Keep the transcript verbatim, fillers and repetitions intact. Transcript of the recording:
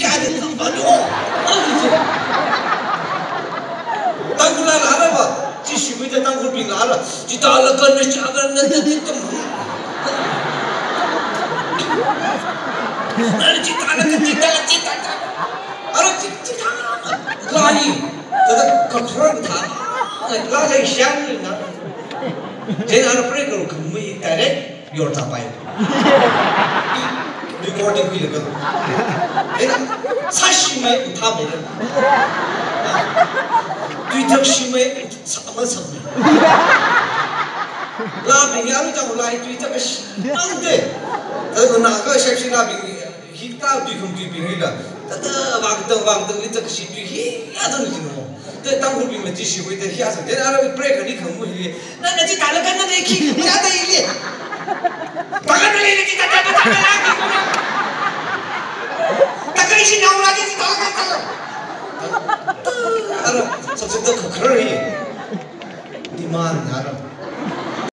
Kya de, aduh. Tangkhul laa rāra va. Chi shimwui da Tangkhulbing laa rāra. Chithālaga na chāga na na na tam. Na chithālaga chithālaga chithālaga. Ara chi chithālaga. Laa hi. Thāda kakharar thā. Laa lei shang na. Chieina ara pray karu khamui direct. Yorthapai. Recording khuilaga. Eina, sāshimei uthāmei la. Tuithakshimei sā masāmei. Laabing ya lu chang lai tuithakashi. Ang de. Thāda na ka shepshi laabing hi ka tuikhum tuibing hila. Thāda vākatang vākatangli thakashi tui hi ya thang jin mo. Te Tangkhulbingla chi shiwui te hi asa. Te ara pray kani khamu hi. Na na chithālaga na na khi ya da ili. Baka na na chithālaga na na khi. Taka ishi na ula chithālaga na. Ara, subject da kakharar hi. Demand ara.